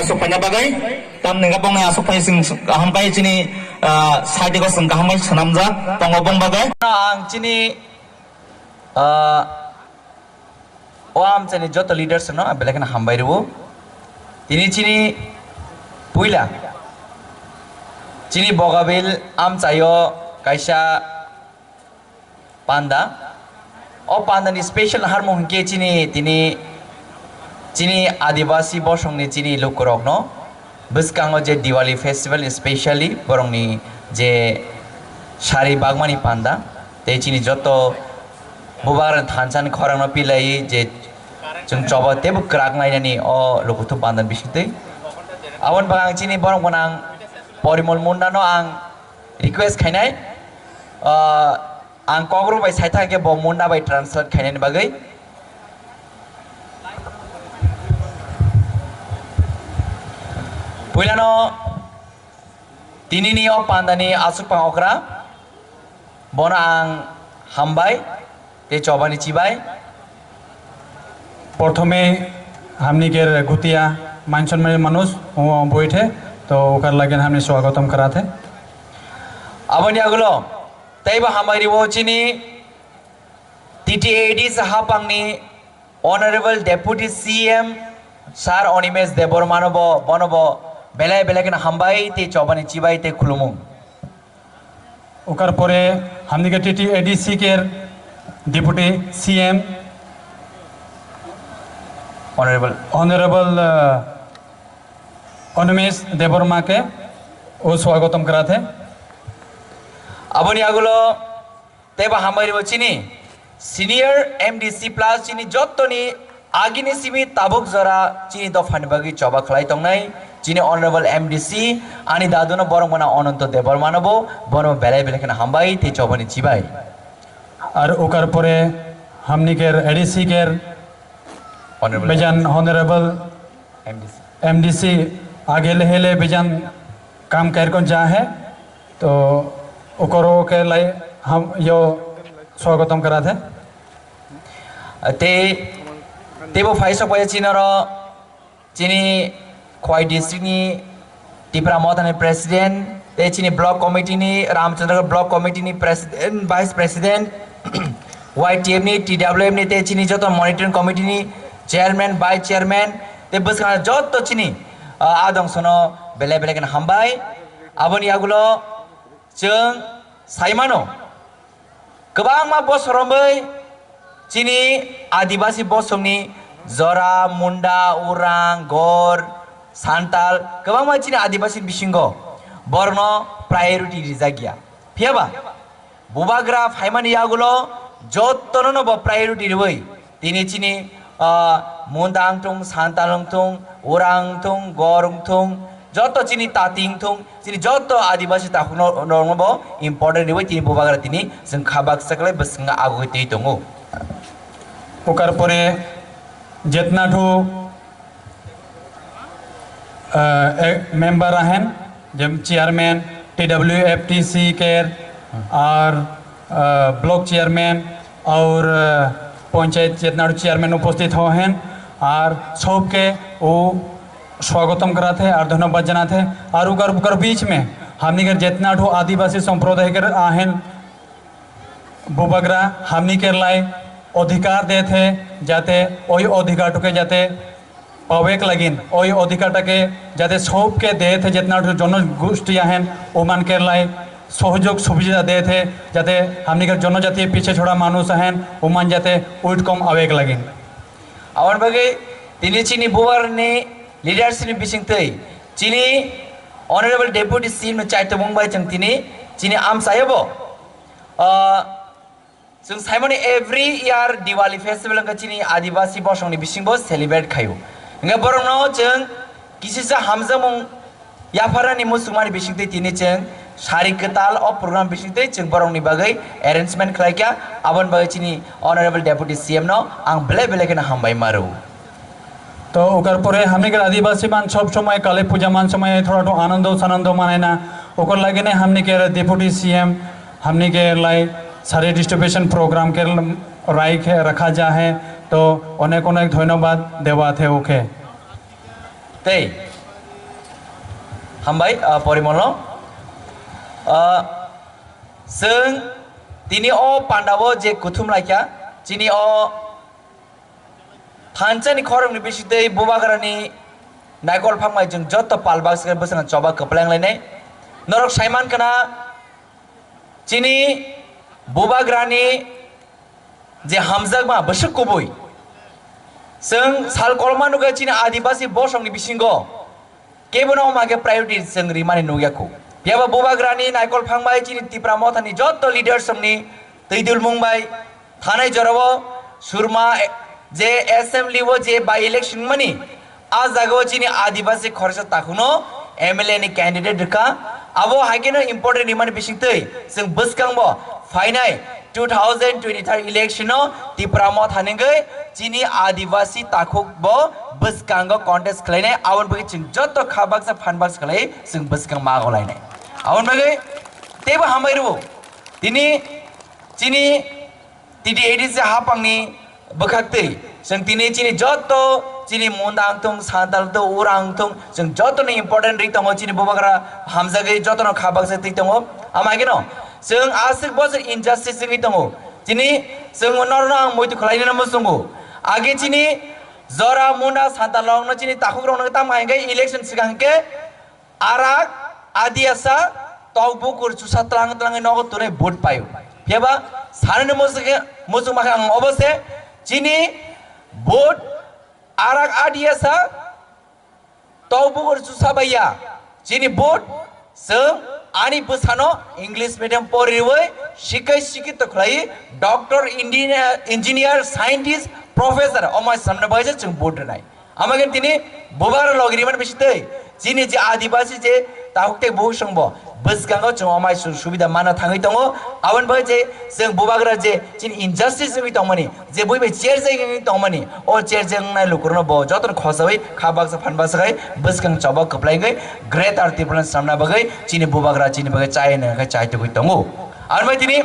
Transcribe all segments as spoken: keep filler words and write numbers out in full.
Aswk paina bagwi, tamni hwnkhe bongni aswk pai chwng kaham pai chini, ah, side o chwng kaham pai swnamjak tongo bong bagwi. Ang chini, ah, o amchaini joto leaders no belai kheno hambai rwo. Tini chini puila chini Bogabil amchaio kaisa panda. O panda ni special harmung hwnkhe chini tini chini Adibasi bosong ni chini lukurok no bwskango je Diwali festival specially borok ni je sari bagmani panda tei chini joto bubagra thansa ni khorang no pilai je chwng choba teibo kwrak nainani o lukuthum panda ni bisingtwi. Aboni bagwi ang chini borok gwnang Porimol Munda no ang request khainai, ah, ang kokrok bai saithak khe bo Munda bai translate khainani bagwi. Puilano tinini o pandani aswk pang okra, bono ang hambai tei chobani chibai. প্রথমে হামনিকের গুতিয়া মানসম্মানী মানুষ ও বৈঠে তো ওকার লাগেন হামনি স্বাগতম করাতে। Aboni agulo teibo hambai riwo chini T T A D C hapangni Honorable Deputy C M Sir Animesh Debbarma no bo, bono bo belai belai kheno hambai tei chobani chibai tei khulumung. ওকার পরে হামনিকে টিটিএডিসি কের deputy CM Honorable honourable Animesh দেববর্মাকে ও স্বাগতম করাতে। Aboni agulo teibo hambai ribo chini senior M D C plus chini jottoni agini simi tabuk jora chini dophani bagwi choba khlai tongnai chini Honorable M D C ani daduno borok mano Ananto Debbarmano bo bono belai belai kheno hambai tei chobani chibai. আর ওকার পরে হামনিকের এডিসি কের Honorable বেজান honourable M D C. MDC आगे ले हेले बेजान काम कर कौन जा है तो ओकरो के लाई हम यो स्वागतम करा थे। Tei teibo phaisok pai chini oro chini Khowai district ni Tipra Motha ni president tei chini block committee ni Ramchandra block committee ni president, vice president, Y T F ni, T W F ni tei chini joto monitoring committee ni chairman, vice chairman tei bwskango joto chini, ah, adong sono belai belai kheno hambai. Aboni yagulo chwng saimano kwbangma bosor romwi chini Adibasi bosongni Jora, Munda, Urang, Gor, Santal kwbangma chini Adibasi bisingo borokno priority rijak ya. Phiyaba bubagra phaimani yagulo jottono no bo priority riwi tini chini, ah, Munda wngthung, Santal wngthung, Urang wngthung, Gor wngthung, joto chini Tati wngthung, chini joto Adibasi takhukno, no, no bo important riwi tini bubagra tini chwng kha baksa khlai bwskango agoi twi tongo. ওকার পরে জেতনাঠু मेंबर अहन, जब चेयरमैन टीडब्ल्यूएफटीसी केर और block chairman और पंचायत जितना चेयरमैन उपस्थित हो हैं और सबके वो स्वागतम कराते हैं और धन्यवाद जनाते हैं। और उकर उकर बीच में हमनी के जितना ठो आदिवासी संप्रदाय के आहन बुबगरा हमनी के लाई अधिकार देते हैं, जाते वही अधिकार टुके जाते পাওয়েক লাগিন, ওই অধিকারটাকে যাতে সবকে দেয় থে, जितना জনগোষ্ঠী আহেন, ওমানকে লাই সহযোগ সুবিধা দেয় থে, যাতে হামনিকার জনজাতি পিছে ছড়া মানুষ আহেন, ওমান যাতে উইটকম আওয়েক লাগিন। Aboni bagwi tini chini bubarni leaders ni bisingtwi chini Honorable Deputy C M no chaitobung bai chwng tini chini amchaio bo, ah, Chwng saimani every year Diwali festival wngkha chini Adibasi bosongni bisingbo celebrate khaio. Hingkhe borokno chwng kisisa hamjakmung yapharnani muchungmani bisingtwi tini chwng sari kwtal o program bisingtwi chwng borokni bagwi arrangement khlaikha. Aboni bagwi chini Honorable Deputy C M no ang belai belai kheno hambai ma rwo. তো ওকার পরে হামনিকের আদিবাসী মান সব সময় কালী পূজা মান সময় থোড়া একটু আনন্দ সানন্দ মানায় না। ওকার লাগে না হামনিকের ডেপুটি সিএম হামনিকে লাই সারি ডিস্ট্রিবিউশন প্রোগ্রাম কে রাইখে রাখা যা হে। তো অনেক অনেক ধন্যবাদ দেওয়া থে ওকে। Tei Hambai, ah, Porimolo. Ah, chwng tini o pandao je kuthum laikha, chini o thansa ni khoroknwi bisitwi bubagrani naikol phangbai chwng joto pal baksa bwskango choba kwplai wnglainai. Norok saiman khna chini bubagrani je hamjakma bwswk kubui. Chwng sal kolma nukha chini Adibasi bosongni bisingo kebono omo khe priority chwng rimani nukya khu. Phiyaba bubagrani naikol phangbai chini Tipra Mothani joto leaders rokni twi dulmung bai thanai jorao Surma je assembly o je by election mani, a jagao chini Adibasi khoroksa takhukno M L A ni candidate rwkha. Abo hai kheno important rimani bisingtwi chwng bwskango phainai two thousand twenty-three election o Tipra Motha ni wngwi chini Adibasi takhuk bo bwskango contest khlainai, aboni bagwi chwng joto kha baksa phan baksa khlai chwng bwskang ma golainai. Aboni bagwi teibo hambai rwo tini chini T T A D C hapangni bwkhaktwi chwng tini chini joto chini Munda wngthung, Santal wngthung, Ura wngthung, chwng jotono important ri tongo, chini bubagra hamjagwi jotono kha baksa twi tongo. Ama kheno chwng aswk bosor injustice wngwi tongo. Chini chwng norno ang muitu khwlainani muchungo. Age chini Jora, Munda, Santal rokno chini takhukrokno tamo hinkhe election swkang hinkhe arak, adiasa, tok bukur chusa tlang tlang nogo tune vote paio. Phiyaba sanani muchung muchung makhe ang obo se chini vote arak adiasa tok bukur chusa baiya chini vote chwng ani bwsano English medium poriwi sikai sikito khlai doctor, engineer, engineer, scientist, professor omai samna baisa chwng vote rwnai. Ama khe tini bubagra logi rimani bisitwi chini je Adibasi je takhuk tei buhuk songbo bwskango chwng omai su-, subida mana thangwi tongo. Aboni bagwi je chwng bubagra je chini injustice wngwi tongmani, je bui bai cherjak wngwi tongmani, o cherjak wngnai lukurokno bo jotono khosawi kha baksa phan baksa khai bwskang choba kwplai wngwi Greater Tipraland samna bagwi chini bubagra chini bagwi chai nang khai chai tugwi tongo. Aboni bagwi tini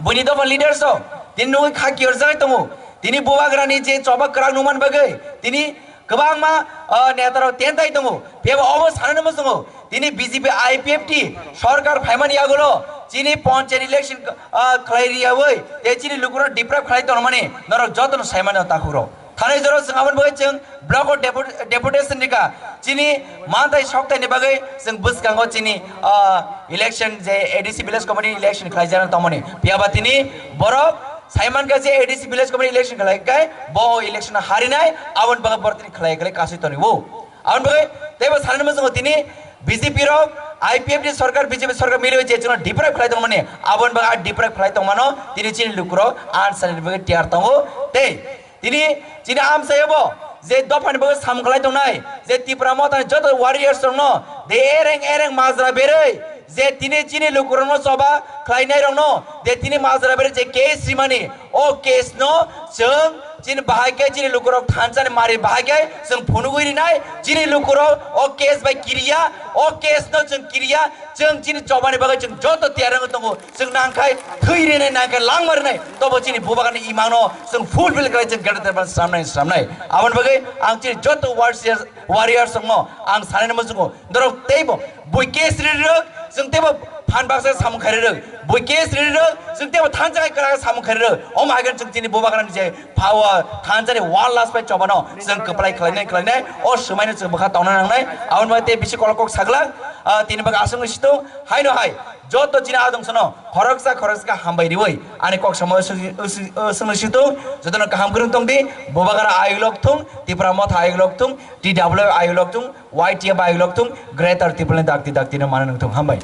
Buini dopha leaders rok tini nugwi kha kiyorjagwi tongo. Tini bubagrani je choba kwrak nukmani bagwi tini kwbangma, ah, neta rok tentai tongo. Phiyaba obo sanani muchungo. Tini B J P I P F T sorkar phaimani yagulo chini panchayat election, ah, khlai riyawi tei chini lukurok deprive khlai tongmani norok jotono saimano takhuk rok. Thanai jora chwng aboni bagwi chwng block o depu-, deputation rikha. Chini manthai sokthai ni bagwi chwng bwskango chini, ah, election je A D C village committee election khlai jana tongmani. Phiyaba tini borok saiman kha je A D C village committee election khlai kai bo election harinai aboni bagwi borok tini khlai khlai kasui toni wo. Aboni bagwi teibo sanani muchungo tini B J P rok I P F T sorkar B J P sorkar miliwi je chwngno deprive khlai tongmani aboni bagwi a deprive khlai tongmano tini chini lukurok ansani bagwi tiyar tongo tei Tini chini amsayabo je dophani bagwi samung khlai tongnai, je Tipra Mothani joto warriors rokno de ereng ereng majra berwi, je tini chini lukurokno choba khlainai rokno, je tini majra berwi je case rimani, o case no chwng chini bahai khe chini lukurok thansani mari bahai khe chwng phunugwi rinai, chini lukurok o case bai kiriya, o case no chwng kiriya, chwng chini chobani bagwi chwng joto tiyar wngwi tongo. Chwng nangkhai thwi rinai, nangkhai langma rinai, tobo chini bubagrani imangno chwng fulfill khlai chwng greater than sramnai sramnai. Aboni bagwi ang chini joto warriors, warriors rokno ang sanani muchungo norok teibo bui case ri rwk, chwng teibo phan baksa samung khai rwk, bui case ri rwk, chwng teibo thansa khai kwrak samung khai rwk. Omo hai khe chwng chini bubagrani je power thansani wall last pai chobano chwng kwplai khlainai khlainai o swmaino chwng bwkha tongna nangnai. Aboni bagwi tei bisi kolok kok saglak, ah, tini bagwi aswk wngwi situng haino hai. Joto chini adong sono khoroksa khoroksa khe hambai riwi ani kok samo swng-, swng-, swngno situng, jotono kaham kwrwng tongdi. Bubagra ayuk lok thung, Tipra Motha ayuk lok thung, T W ayuk lok thung, Y T F ayuk lok thung, Greater Tipraland dakti dakti no mana nung thung. Hambai.